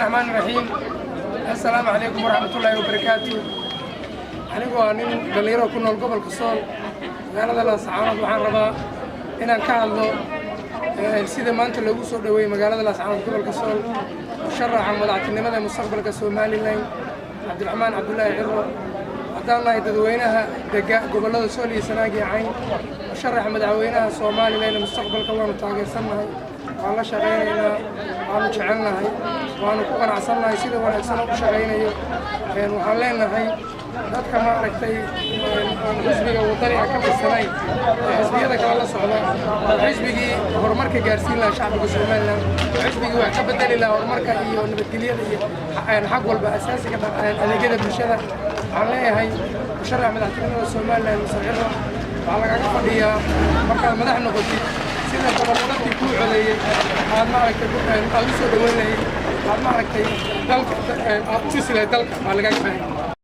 Raxmaan raxiim. Assalaamu calaykum waraxmatullaahi wabarakaatu. Anigu waa nin dhallinyaro ku nool gobolka Sool, magaalada Laascaanood. Waxaan rabaa inaan ka hadlo sida maanta loogu soo dhoweeyey magaalada Laascaanood, gobolka Sool, musharaxa madaxtinimada mustaqbalka Somaliland, Cabdiraxmaan Cabdulaahi Ciro. Haddaan nahay dadweynaha dega gobollada Sool iyo Sanaag iyo Cayn, musharaxa madaxweynaha Somaliland mustaqbalka waanu taageersannahay, waan la shaqaynaynaa, waanu jecelnahay, waanu ku qanacsannahay sida wanaagsan oo u shaqaynayo. Waxaan leenahay dadka, maaragtay, aan xisbiga Waddani ka tirsanayn ee xisbiyada kale la socda, xisbigii horumarka gaarsiin lahaa shacbiga Somaliland, xisbigii wax ka bedeli lahaa horumarka iyo nabadgelyada iyo xag walba asaasiga adeegyada bulshada, waxaan leeyahay musharax madaxtinimada Somaliland, Mister Ciro, waxaa lagaga fadhiyaa markaad madax noqotid sida gobolladii kuu codeeyey aad, maaragtay, aad u soo dhaweyn lahayd, aad, maaragtay, dalka aad tusi lahayd, dalka waa lagaaga baahan.